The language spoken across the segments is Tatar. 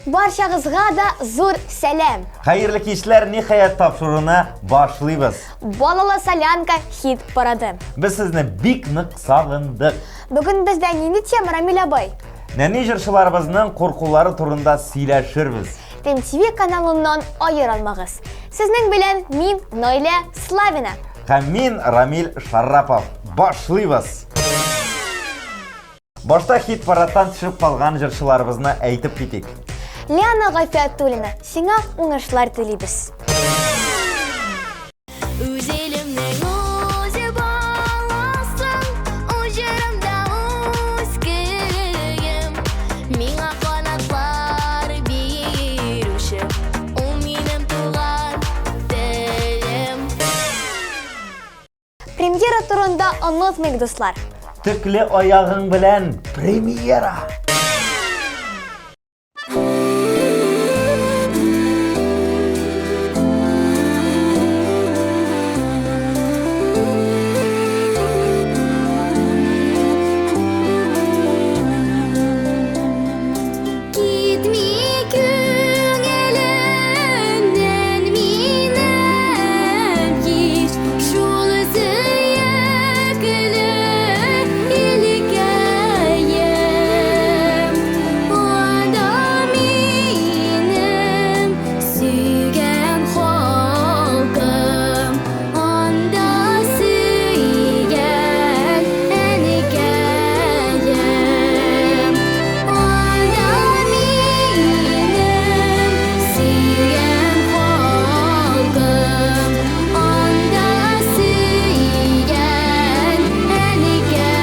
Барчагызга да зур сәлам! Хәерле кичләр, ниһаять тапшыруны башлыйбыз. Балалы солянка хит парады. Без сезне бик нык сагындык. Бүген бездә нинди тема, Рамил абый? Нәни җырчыларыбызның куркулары турында сөйләшербез. ТМТВ каналыннан аерылмагыз. Сезнең белән мин, Наилә Славина. Һәм мин, Рамил Шарапов. Башлыйбыз! Башта хит-парадтан төшеп калган җырчыларыбызны әйтеп китик. Лиана Гафиатуллина, сиңа уңышлар телибез. Үз илемнең үзе баласың, үз җырымда үз көем. Миңа канатлар бирүче, ул минем туган телем. Премьера турында онытмыйк, дуслар. Төкле аягың белән премьера! Китми күңелемнән минем һич шул сөекле илкәем. Анда минем сөйгән халкым, анда сөйгән әнкәем. Анда минем сөйгән халкым, анда сөйгән әнкәем.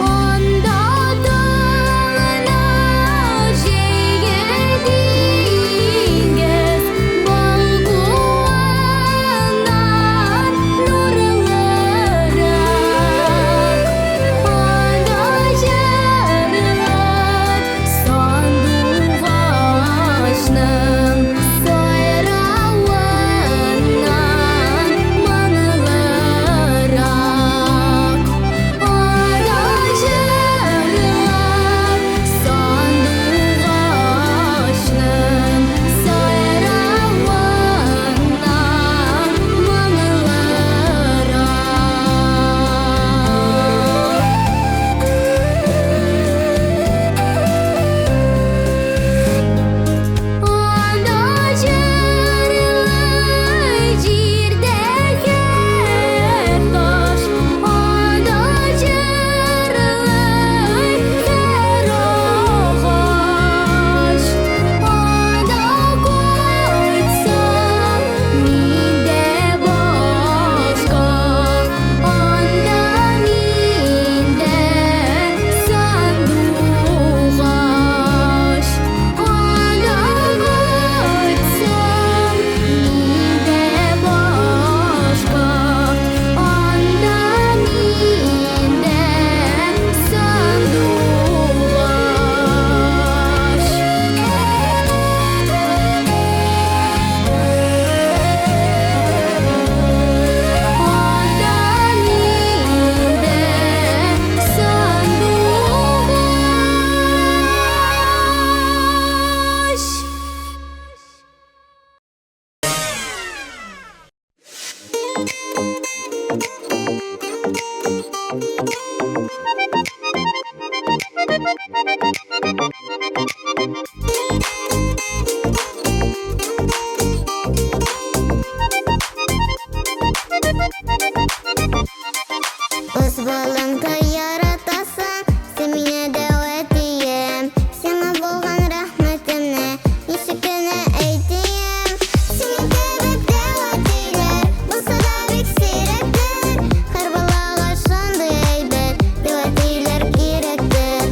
Анда таңына җәйге диңгез балкуыннан нурлырак. Анда җырлар сандугачның сайравыннан моңлырак. Анда җырлар сандугачның сайравыннан моңлырак. Анда җырлый җирдә һәр таш, анда җырлый һәр агач. Анда кайтсам мин дә башка, анда мин дә сандугач. Анда кайтсам мин дә башка, анда мин дә сандугач. Анда мин дә сандугач. Үз балаңдай яратасың, син мине дәү әтием. Сиңа булган рәхмәтемне ничек кенә әйтим. Синең кебек дәү әтиләр булса да бик сирәктер. Һәр балага шундый әйбәт дәү әтиләр кирәктер.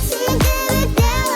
Синең кебек дәү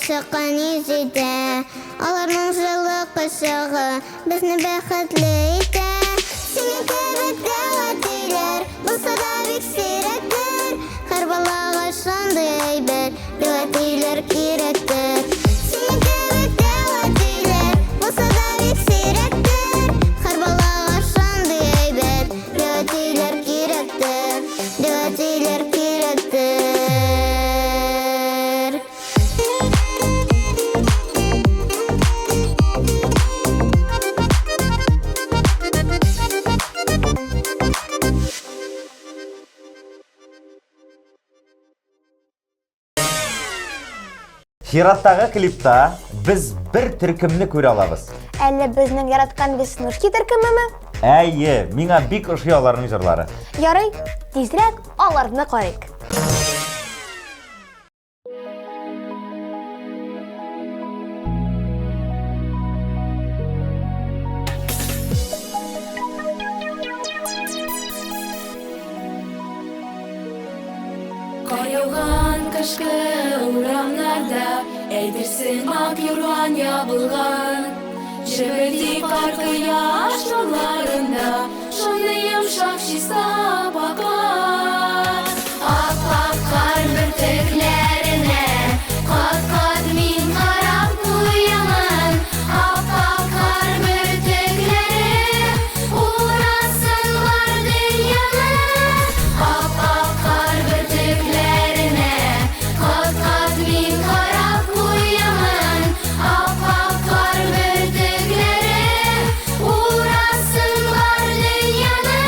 Балачакка ни җитә? Аларның җылы кочагы безне бәхетле итә. Синең кебек дәү булса да бик сирәктер. Һәр балага шундый әйбер дәү әтиләр кирәктер. Синең кебек дәү әтиләр булса да бик сирәктер. Һәр балага шундый әйбер дәү әтиләр кирәктер. Дәү әтиләр кирәктер. Чираттагы клипта без бер төркемне күрә алабыз. Әллә безнең яраткан Веснушки төркемеме? Әйе, миңа бик ошый аларның җырлары. Ярый, тизрәк аларны карыйк. Кар яуган кышкы урамнарда, Әйтерсең ак юрган ябылган. Җемелди кар кояш нурларында, Шундый йомшак чиста пакар. Ап-ак кар бөртекләренә Кат-кат мин карап куямын. Ап-ак кар бөртекләре Урасын бар дөньяны. Ап-ак кар бөртекләренә Кат-кат мин карап куямын. Ап-ак кар бөртекләре Урасын бар дөньяны.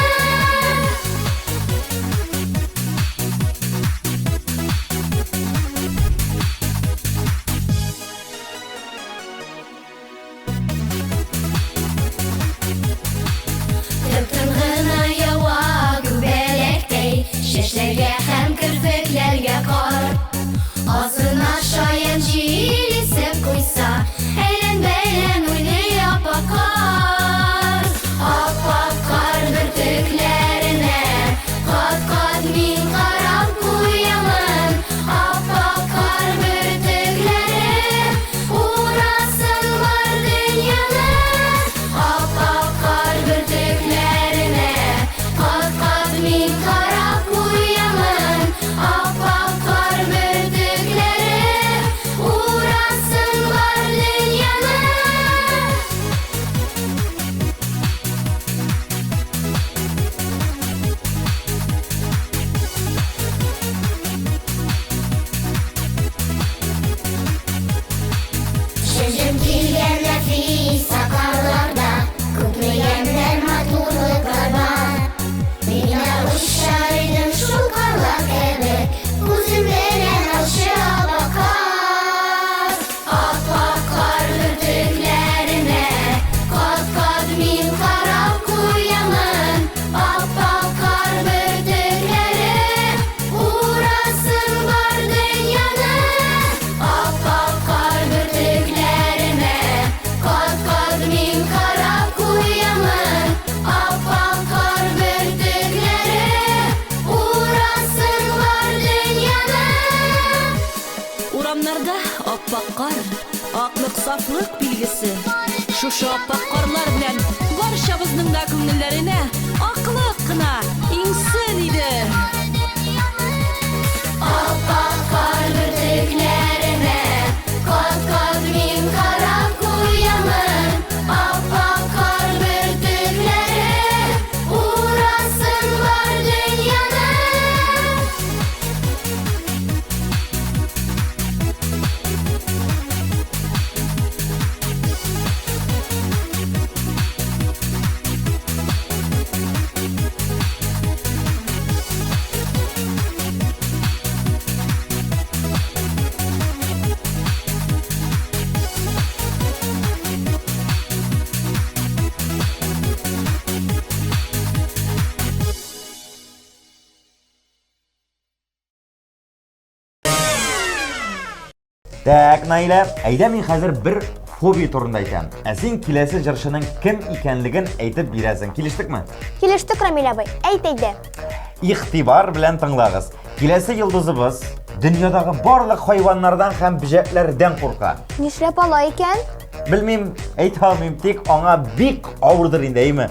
Тып-тын гына ява күбәләктәй, Чәчләргә һәм керфекләргә кар. Азына шаян җил исеп куйса, Әйлән-бәйлән уйный ап-ак кар. Ап-ак кар бөртекләренә Кат-кат мин карап куямын. Ап-ак кар бөртекләре Урасын бар дөньяны. Ап-ак кар бөртекләренә Кат-кат мин карап куямын. Ап-ак кар бөртекләре Урасын бар дөньяны. Шөжем килгән нәфис карларда, Күпме ямьләр, матурлыклар бар. Мин дә очар идем шул карлар кебек, Күзем белән алчы ап-ак кар. Ап-ак кар бөртекләренә Кат-кат мин карап куямын. Ап-ак кар бөртекләре Урасын бар дөньяны. Ап-ак кар бөртекләренә Кат-кат мин карап куямын. Ап-ак кар бөртекләре Урасын бар дөньяны. Урамнарда ап-ак кар, аклык, сафлык билгесе. Шушы ап-ак карлар белән барчабызның да күңелләренә аклык кына иңсен иде. Ап-ак кар бөртекләренә Кат-кат мин карап куямын. Ап-ак кар бөртекләре Урасын бар дөньяны. Так, Наилә, әйдә мин хәзер бер фобия турында әйтәм. Ә син киләсе җырчының кем икәнлеген әйтеп бирәсең. Килештекме? Килештек, Рамил абый. Әйт әйдә. Игътибар белән тыңлагыз. Киләсе йолдызыбыз дөньядагы барлык хайваннардан һәм бөҗәкләрдән курка. Нишләп алай икән? Белмим, әйтә алмыйм, тик аңа бик авырдыр инде, әйме?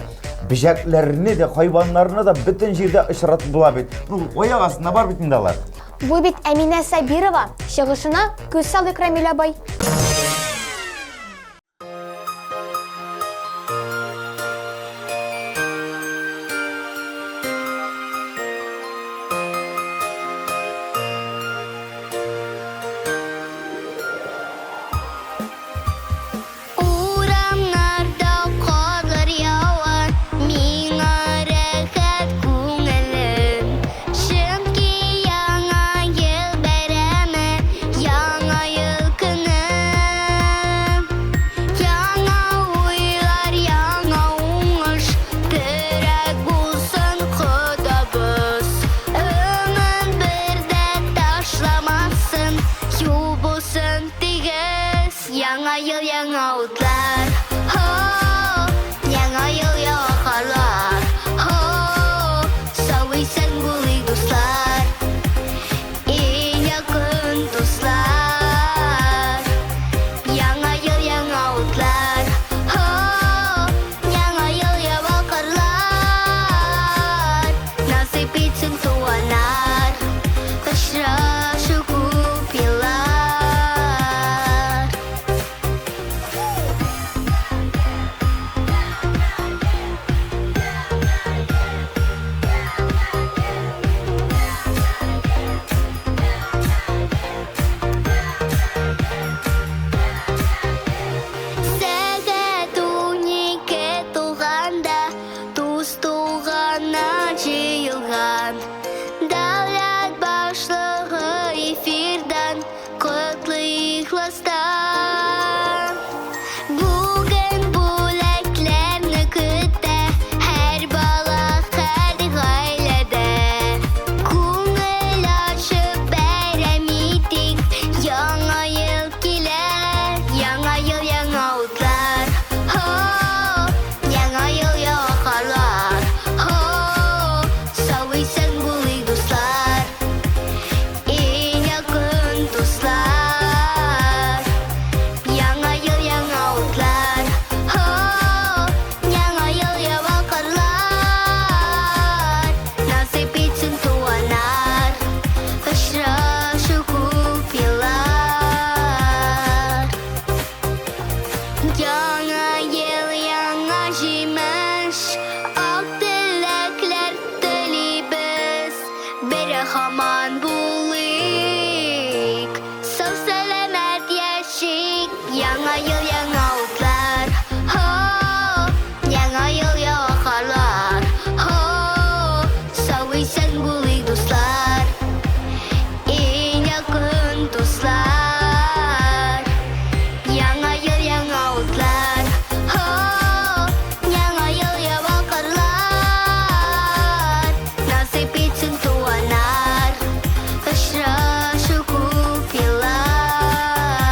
Бөҗәкләрне дә, хайваннарны да бөтен җирдә очратып була бит. Ну, аяк астында бар бит инде алар. Бу бит Әминә Сабирова. Чыгышына күз салыйк, Рамил абый. Урамнарда карлар ява, миңа рәхәт күңелем. Чөнки яңа ел бәйрәме, яңа ел көне. Яңа уйлар, яңа уңыш, терәк булсын Ходабыз. Өмет бер дә ташламасын, юл булсын тигез. Яңа ел, яңа утлар, һо, яңа ел, яңа карлар, һо, сау-исән булыйк, дуслар. Иң якын дуслар. Яңа ел, яңа утлар, һо, яңа ел, яңа карлар. Насыйп итсен туганнар, очрашу күп еллар. Сәгать 12 тулганда дус-туганнар җыелган. Дәүләт башлыгы эфирдан котлый ихластан. Бүген бүләкләрне көтә һәр бала, һәр гаиләдә. Күңел ачып бәйрәм итик, яңа ел килә. Яңа ел, яңа утлар, һо, яңа ел, яңа карлар, һо, сау-исән булыйк, дуслар. Иң якын дуслар. Яңа ел, яңа утлар, һо, яңа ел, яңа карлар. Насыйп итсен туганнар, очрашу күп еллар. Яңа ел, яңа җимеш, ак теләкләр телибез. Бер һаман булыйк, сау-сәламәт яшик. Яңа ел, яңа утлар, һо, яңа ел, яңа карлар, һо, сау-исән булыйк, дуслар. Иң якын дуслар. Яңа ел, яңа утлар, һо, яңа ел, яңа карлар. Насыйп итсен туганнар, очрашу күп еллар.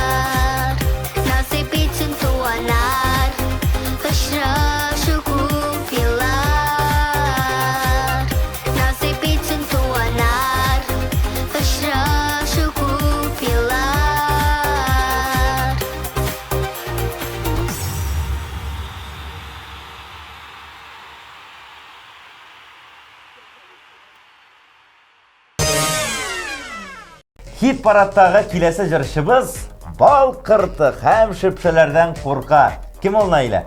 Насыйп итсен туганнар, очрашу күп еллар. Насыйп итсен туганнар, очрашу күп еллар. Хит парадтагы киләсе җырчыбыз бал корты һәм шөпшәләрдән курка. Кем ул, Наилә?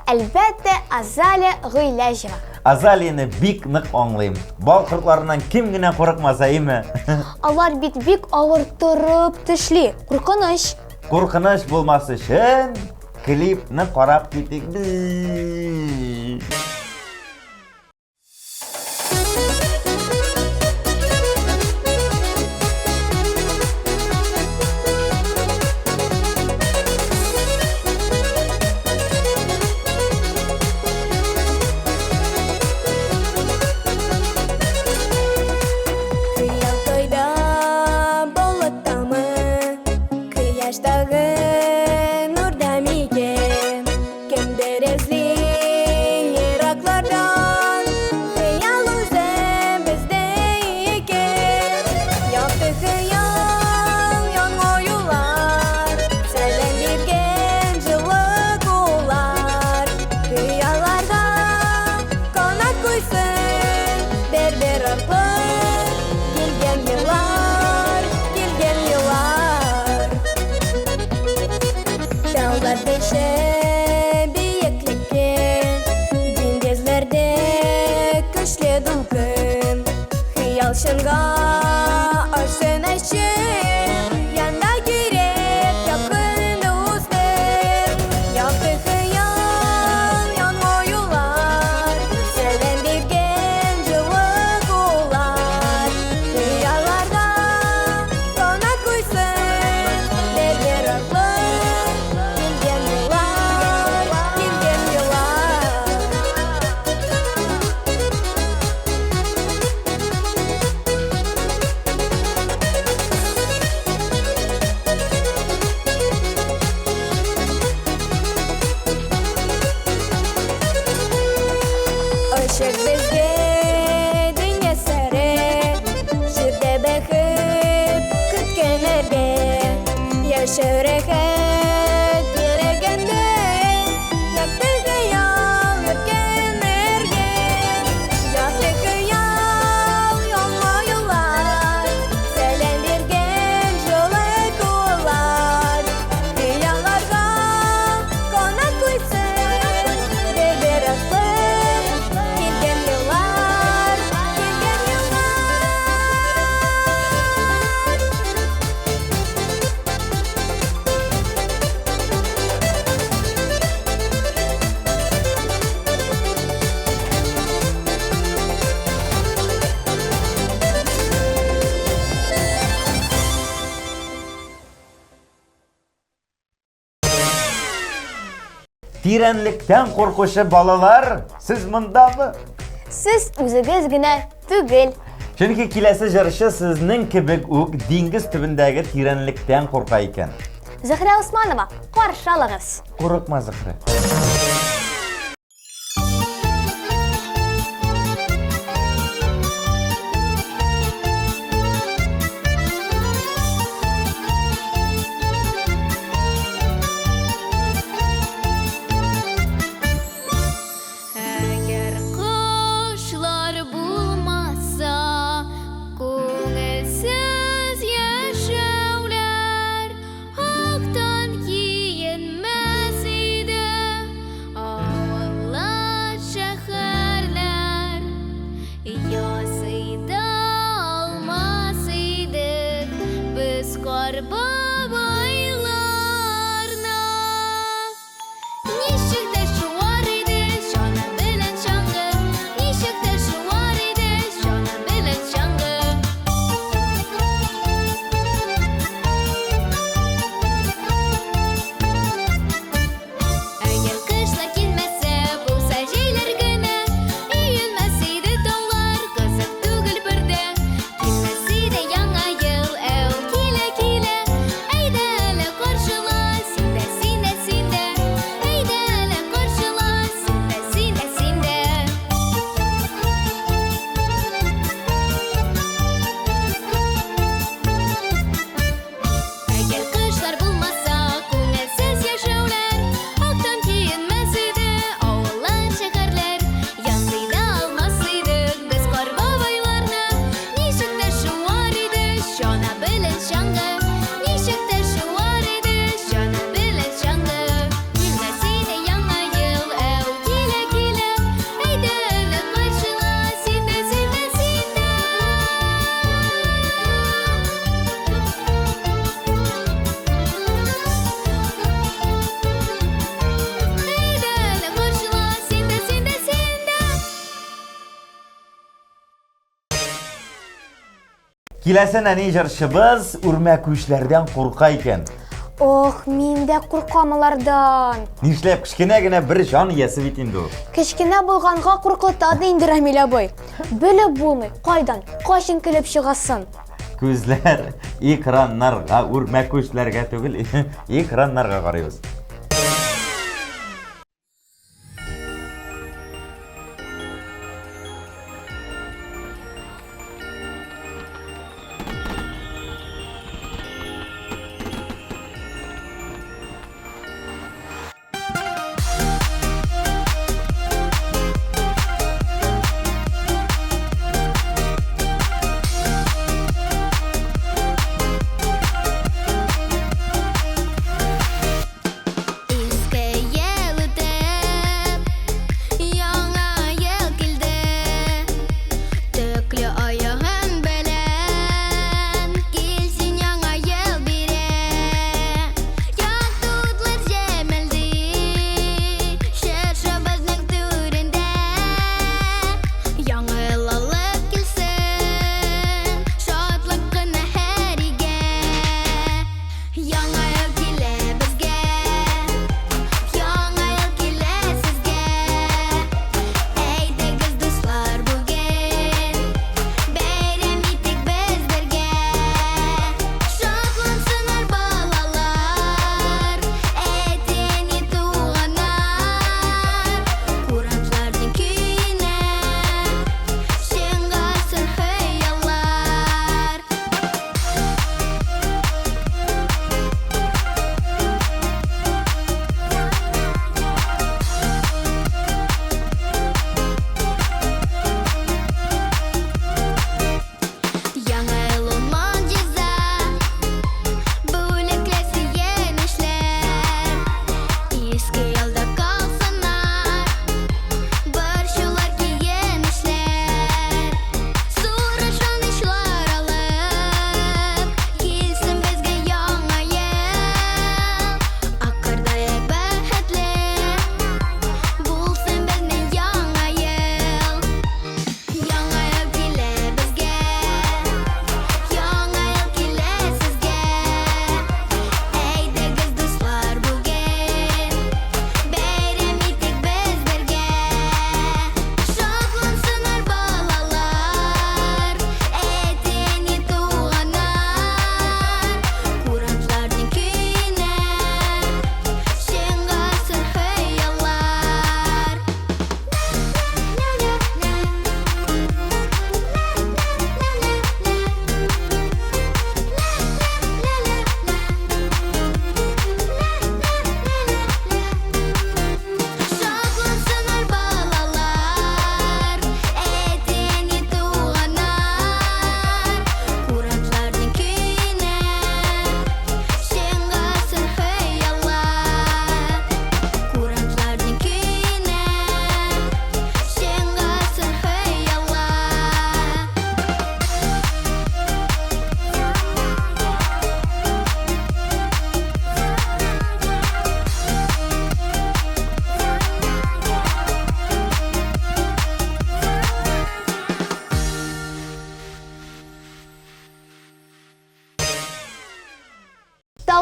Әлбәттә, Азалия Гыйләҗева. Азалияне бик нык аңлыйм. Бал кортларыннан кем генә курыкмаса, әйме? Алар бит бик авыр торып тешли. Куркыныч. Куркыныч булмас өчен клипны карап китик без. Хыял кайда, болыттамы, кояштагы нурда микән? Кемдер эзли ерак. Ачык безгә дөнья сәре, Җирдә бәхет көткәннәргә. Яшәү рәхәт йөрәгендә, Якты хыял йөрткәннәргә. Якты хыял, елмаюлар, Сәлам биргән җылы куллар. Хыялларга канат куйсын, Бер-бер артлы килгән еллар, килгән еллар. Тирәнлектән куркучы балалар, сез мондамы? Сез үзегез генә түгел. Чөнки киләсе җырчы сезнең кебек үк диңгез төбендәге тирәнлектән курка икән. Зөһрә Усманова, каршы алыгыз. Курыкма, Зөһрә. Әгәр кошлар булмаса, күңелсез яшәүләр Актан киенмәс иде авыллар, шәһәрләр. Ясый да алмас идек без кар бабайларны. Ничек тә шуар иде чана белән чаңгы, Ничек тә шуар иде чана белән чаңгы. Әгәр кышлар килмәсә, булса җәйләр генә, Өелмәс иде таулар, кызык түгел бер дә. Килмәс иде яңа ел, ә ул килә, килә. Әйдә әле каршыла, син дә, син дә, син дә. Әйдә әле каршыла, син дә, син дә, син дә. Әгәр кышлар булмаса, күңелсез яшәүләр, Актан киенмәс иде авыллар, шәһәрләр. Ясый да алмас идек без кар бабайларны. Ничек тә шуар иде чана белән чаңгы. Ничек тә шуар иде чана белән чаңгы. Килмәс иде яңа ел, ә ул килә, килә. Әйдә әле каршыла, син дә, син дә, син дә. Әйдә әле каршыла, син дә, син дә, син дә. Киләсе нәни җырчыбыз үрмәкүчләрдән курка икән. Ох, мин дә куркам алардан. Нишләп кечкенә генә бер җан иясе бит инде ул. Кечкенә булганга куркыта да инде Рамил абый. Белеп булмый, кайдан, кайчан килеп чыгасын. Күзләр экраннарга, үрмәкүчләргә түгел, экраннарга карыйбыз.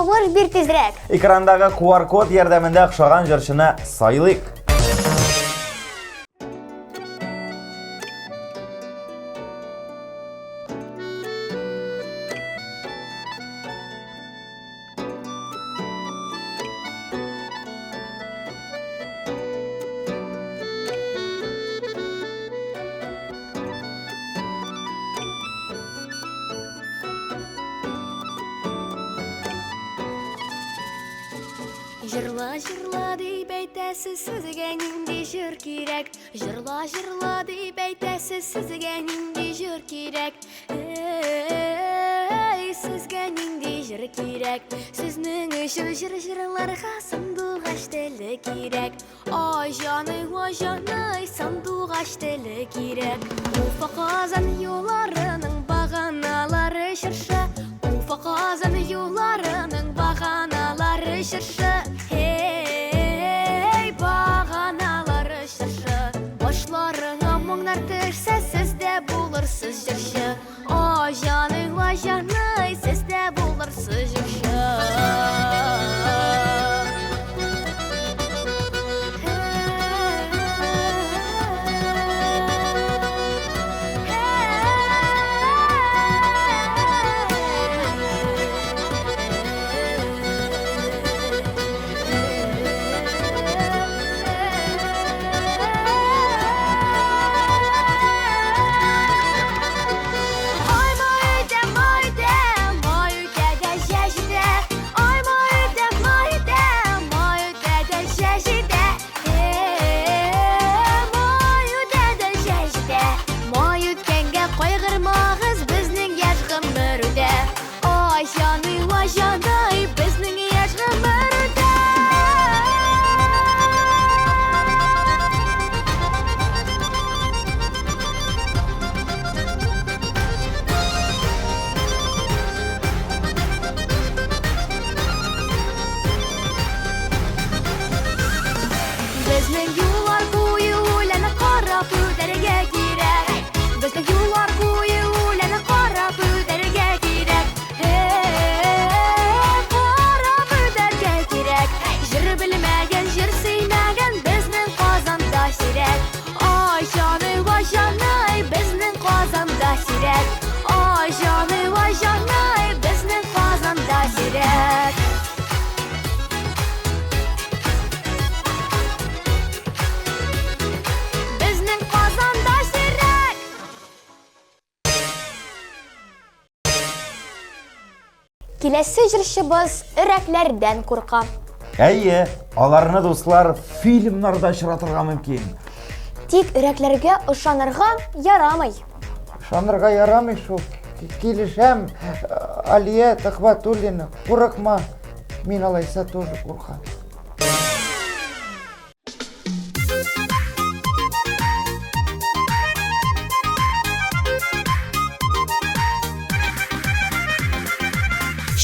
Тавыш бир тизрәк. Экрандагы QR-код ярдәмендә охшаган җырчыны сайлыйк. Җырла, җырла дип әйтәсез, сезгә нинди җыр кирәк? Җырла, җырла дип әйтәсез, сезгә нинди җыр кирәк? Эй, сезгә нинди җыр кирәк? Сезнең өчен җыр җырларга сандугач теле кирәк. Ай, җаный, ой, җаный, сандугач теле кирәк. Уфа Казан юлларының баганалары чыршы. Уфа Казан юлларының баганалары чыршы. Эй, баганалары чыршы. Башларыңа моңнар төшсә, сез дә булырсыз җырчы. Ай, җаный, ой, җаный, сез дә булырсыз җырчы. Ай, майда, майда, майда җәҗдә. Ай, майда, майда, майда җәҗдә. Майда җәҗдә. Май үткәнгә кайгырмагыз, безнең яшь гомер үтә. Ай, җаный, ай, җаный, безнең яшь гомер үтә. Безнең юллар буе үләне карап үтәргә кирәк. Безнең юллар буе үләне карап үтәргә кирәк. Карап үтәргә кирәк. Җыр белмәгән, җыр сөймәгән безнең Казанда сирәк. Ай, җаный, вай, җаный, безнең Казанда сирәк. Ай, җаный, вай, җаный, безнең Казанда сирәк. Безнең Казанда сирәк. Киләсе җырчыбыз өрәкләрдән курка. Әйе, аларны дуслар фильмнарда очратырга мөмкин. Тик өрәкләргә ышанырга ярамый. Ышанырга ярамый шул. Килешәм, Алия Төхвәтуллина, курыкма. Мин алайса тоже куркам.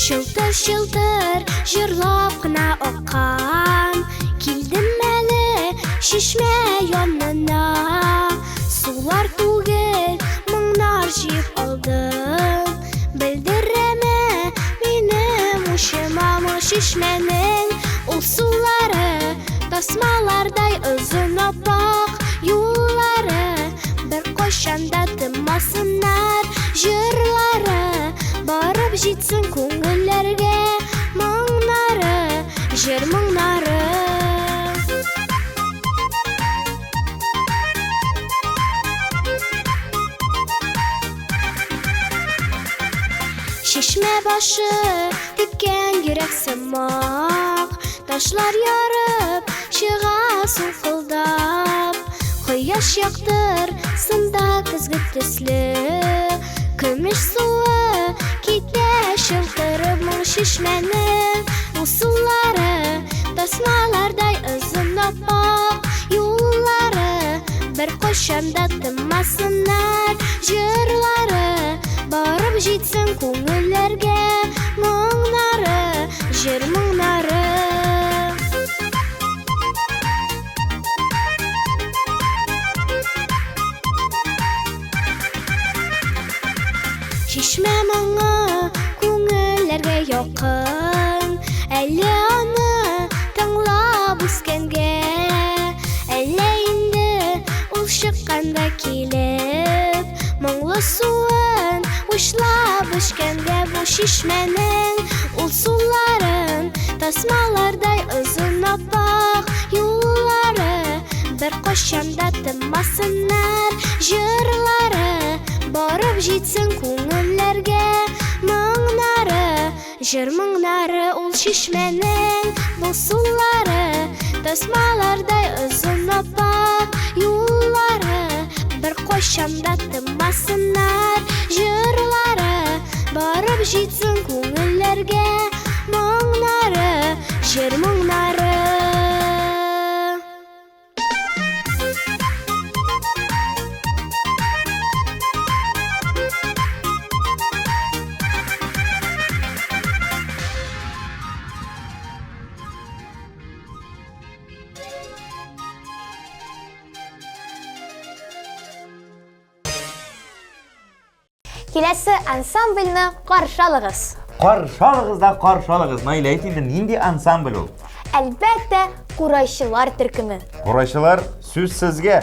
Шылтыр-шылтыр җырлап кына аккан Килдем әле чишмә янына Сулар түгел, моңнар җыеп алдым Белдерәме минем учыма чишмәнең Ул сулары тасмалардай озын аппак юллары Бер кайчан да тынмасыннар җырлары Барып җитсен күңелләргә моңнары, җыр моңнары. Чишмә башы типкән йөрәк сымак Ташлар ярып чыга сулкылдап Кояш яктыр сында көзге төсле Көмеш суы китә чылтырып моң чишмәнең Ул сулары тасмалардай озын аппак юллары Бер кайчан да тынмасыннар җырлары Барып җитсен күңелләргә моңнары, җыр моңнары. Чишмә моңы күңелләргә якын. Әллә аны тыңлап үскәнгә, әллә инде ул чыкканда килеп, моңлы суын учлап эчкәнгә бу чишмәнең ул суларын тасмалардай озын аппак юллары беркайчан да тынмасыннар җырлары барып җитсен күңелләргә моңнары. Җыр моңнары ул чишмәнең бу сулары, Тасмалардай озын аппак юллары, Беркайчан да тынмасыннар җырлары, Барып җитсен күңелләргә моңнары, Җыр моңнары. Киләсе ансамбльне каршы алыгыз. Каршы алыгыз да каршы алыгыз. Наилә, әйт инде, нинди ансамбль ул? Әлбәттә, курайчылар төркеме. Курайчылар, сүз сезгә.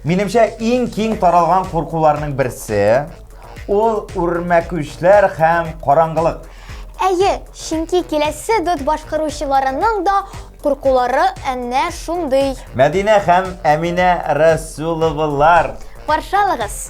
Минемчә, иң киң таралган куркуларның берсе ул үрмәкүчләр һәм караңгылык. Әйе, чөнки киләсе дуэт башкаручыларының да куркулары әнә шундый. Мәдинә һәм Әминә Рәсүловалар. Каршы алыгыз!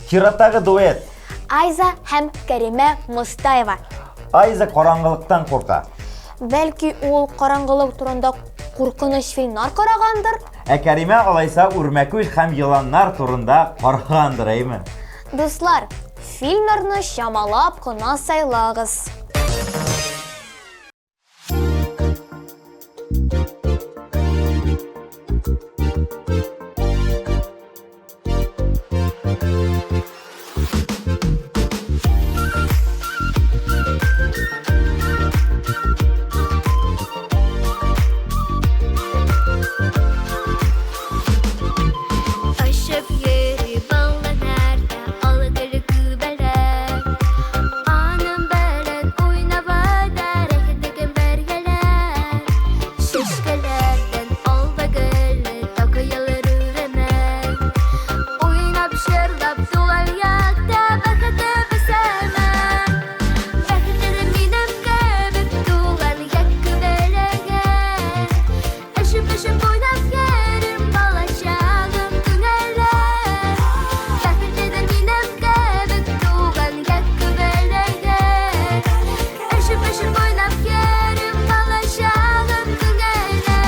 Чираттагы дуэт. Айза һәм Кәримә Мостаева. Айза караңгылыктан курка. Бәлки ул караңгылык турында куркыныч фильмнар карагандыр? Ә Кәримә алайса үрмәкүч һәм еланнар турында карагандыр, әйме? Дуслар, фильмнарны чамалап кына сайлагыз. Очып йөри балаларда алы гөле күбәләк. Аның белән уйнава да рәхәтлеген бергәләп. Чәчкәләрдән алба гөле такыялар үрәмәк. Уйнап җырлап туган якта бәхете бесәмә. Бәхетле минем кебек туган як күбәләге. Өшеп-өшеп уйнап йөрим балачагым күңеле. Бәхетледер минем кебек туган як күбәләге. Өшеп-өшеп уйнап йөрим балачагым күңеле.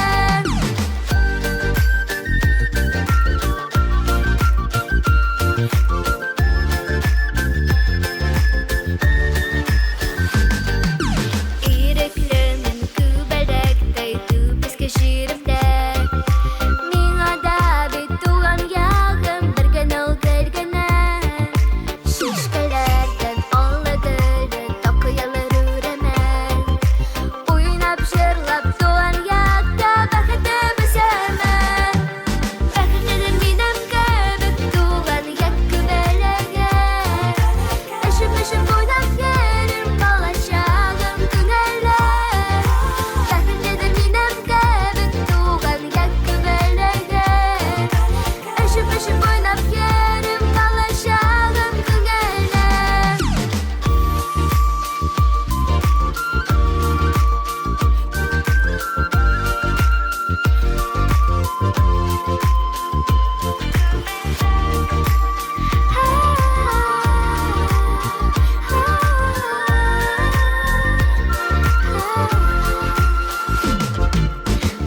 Иреклемен күбәләктәй түп иске җиремдә. Миңа да бит туган ягым бер генә ул гел генә. Чәчкәләрдән аллы гөлле такыялар үрәмә. Уйнап җырлап туган якта бәхетем үсәмә. Бәхетледер минем кебек туган як күбәләге. Өшеп-өшеп уйнап йөрим балачагым күңеле. Бәхетледер минем кебек туган як күбәләге. Өшеп-өшеп уйнап йөрим балачагым күңеле.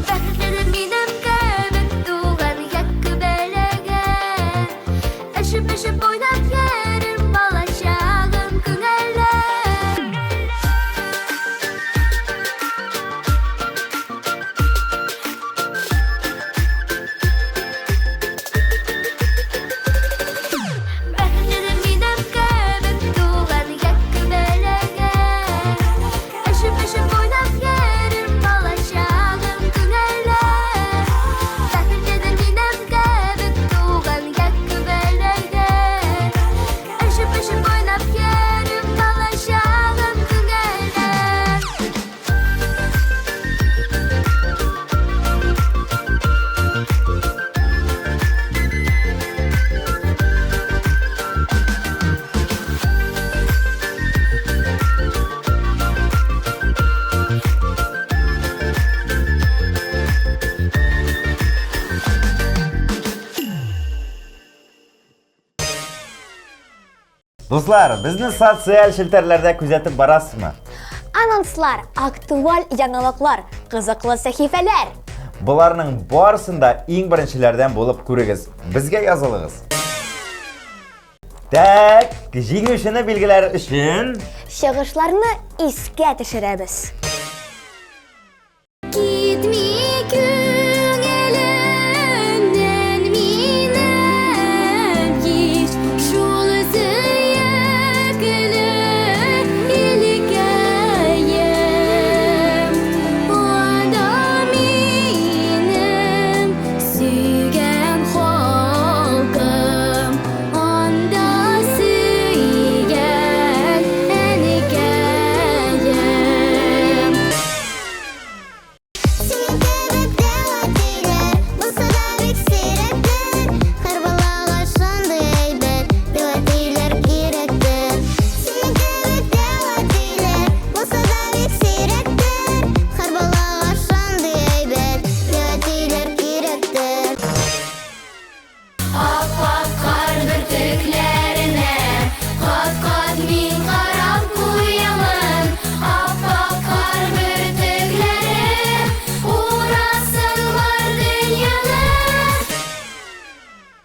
Бәхетледер минем кебек туган як күбәләге. Өшеп-өшеп уйнап йөрим балачагым күңеле. Бәхетледер минем кебек туган як күбәләге. Өшеп-өшеп уйнап йөрим балачагым күңеле. Бәхетледер минем кебек туган як күбәләге. Өшеп-өшеп уйнап йөрим балачагым күңеле. Дуслар, безне социаль челтәрләрдә күзәтеп барасызмы? Анонслар, актуаль яңалыклар, кызыклы сәхифәләр. Боларның барысын да иң беренчеләрдән булып күрегез. Безгә язылыгыз. Так, җиңүчене билгеләр өчен Чыгышларны искә төшерәбез. Китми күңелемнән минем һич шул сөекле илкәем. Анда минем сөйгән халкым, анда сөйгән әнкәем. Синең кебек дә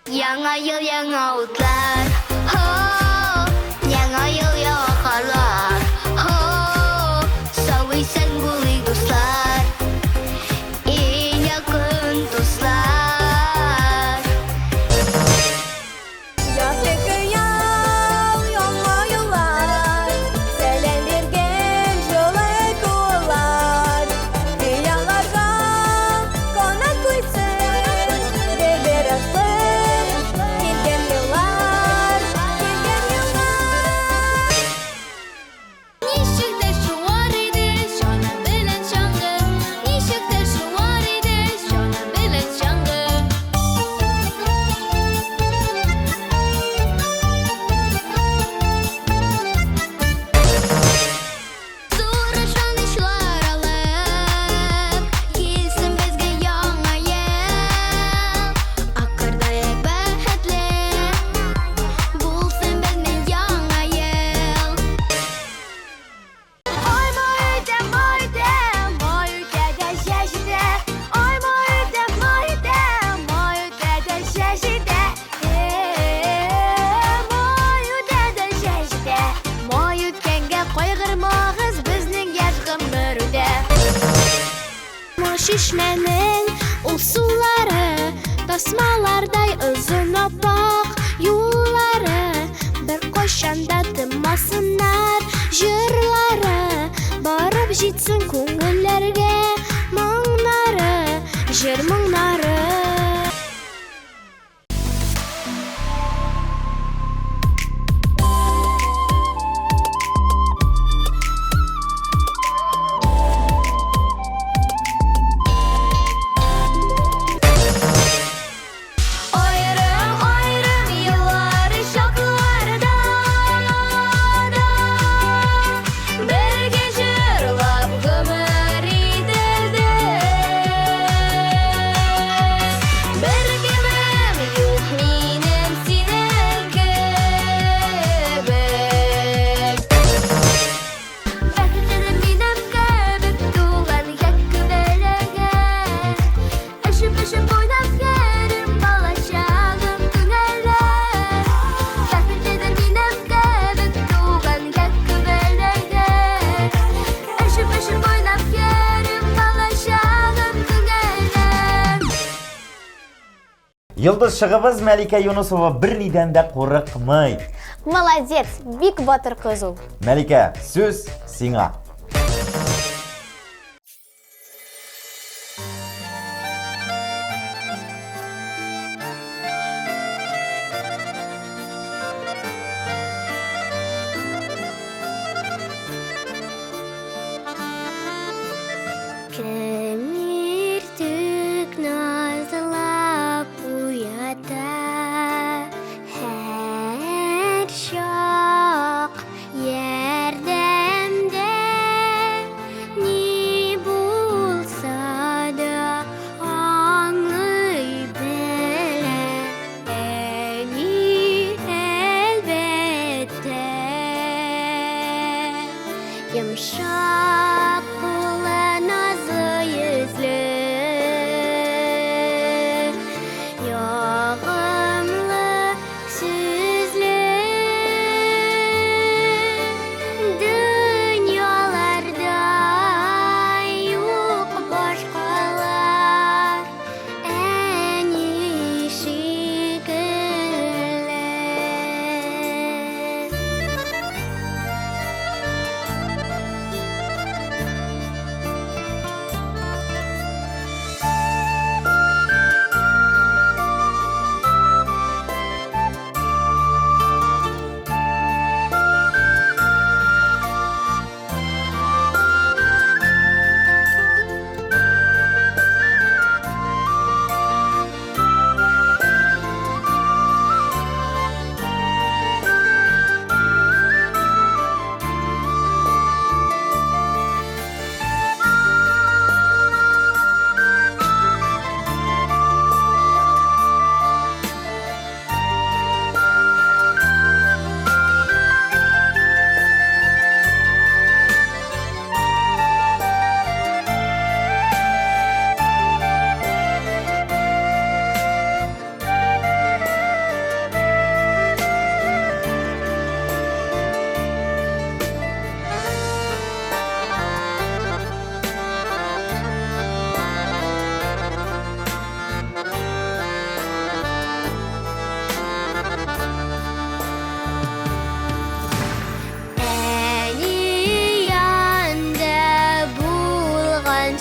Яңа ел, яңа утлар, Һо, яңа ел, яңа карлар, Һо, сау-исән булыйк, дуслар, Иң якын дуслар. Якты хыял, яңа юллар, Сәлам биргән җылы куллар. Хыялларга канат куйсын, Бер-бер артлы килгән еллар, килгән еллар. Ничек тә шуар иде чана белән чаңгы, Ничек тә шуар иде чана белән чаңгы. Зур ышанычлар алып, Килсен безгә яңа ел. Акырдай бәхетле булсын безнең яңа ел. Ай май үтә, май үтә, май үтә дә җәй җитә. Ай май үтә, май үтә, май үтә дә җәй җитә. Май үтә дә җәй җитә. Май үткәнгә кайгырмагыз, безнең яшь гомер үтә. Чишмәнең ул сулары тасмалардай озын аппак юллары бер кайчан да тынмасыннар җырлары барып җитсен күңелләргә моңнары җыр моңнары. Аерым-аерым еллар чакларда да Бергә җырлап гомер ителде. Бер кемем юк минем синең кебек. Бәхетледер минем кебек туган күбәләгә. Өшеп-өшеп уйнап йөрим балачагым күңелле. Бәхетледер минем кебек туган күбәләгә. Өшеп-өшеп уйнап йөрим балачагым күңелле. Йолдыз чыгыбыз Мәликә Юнусова бернидән дә курыкмый. Молодец, бик батыр кыз ул. Мәликә, сүз сиңа. Кем иртүк назлап уята һәр чак ярдәмдә.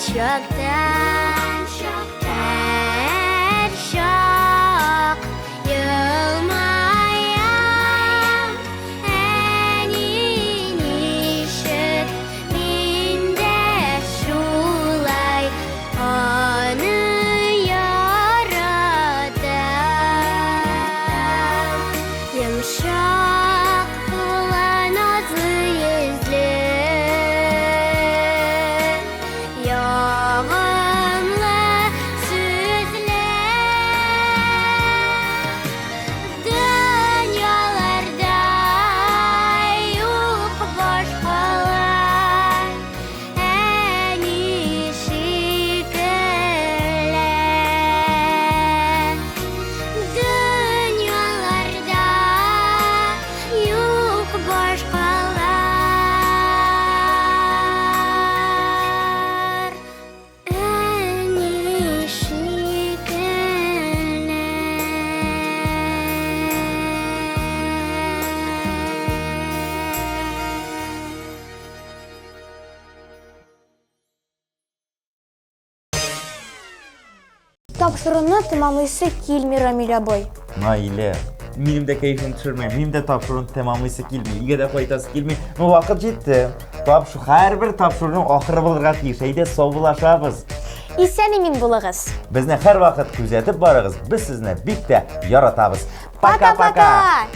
чакта, һәр чак елмаям. Әни ничек, мин дә шулай аны яратам. Йомшак була назлы йөзле, Ягымлы сүзле. Дөньяларда юк башкалар, Әни шикелле. Дөньяларда юк башкалар. Әни шикелле. Тапшыруны тәмамлыйсы килми, Рамил абый. Наилә, минем дә кәефем төшермә, минем дә тапшыруны тәмамлыйсы килми, өйгә дә кайтасы килми. Ну, вакыт җитте. Тапшу, һәрбер тапшыруның ахыры булырга тиеш. Әйдә, саубуллашабыз. Исән-имин булыгыз. Безне һәрвакыт күзәтеп барыгыз. Без сезне бик тә яратабыз. Пока-пока!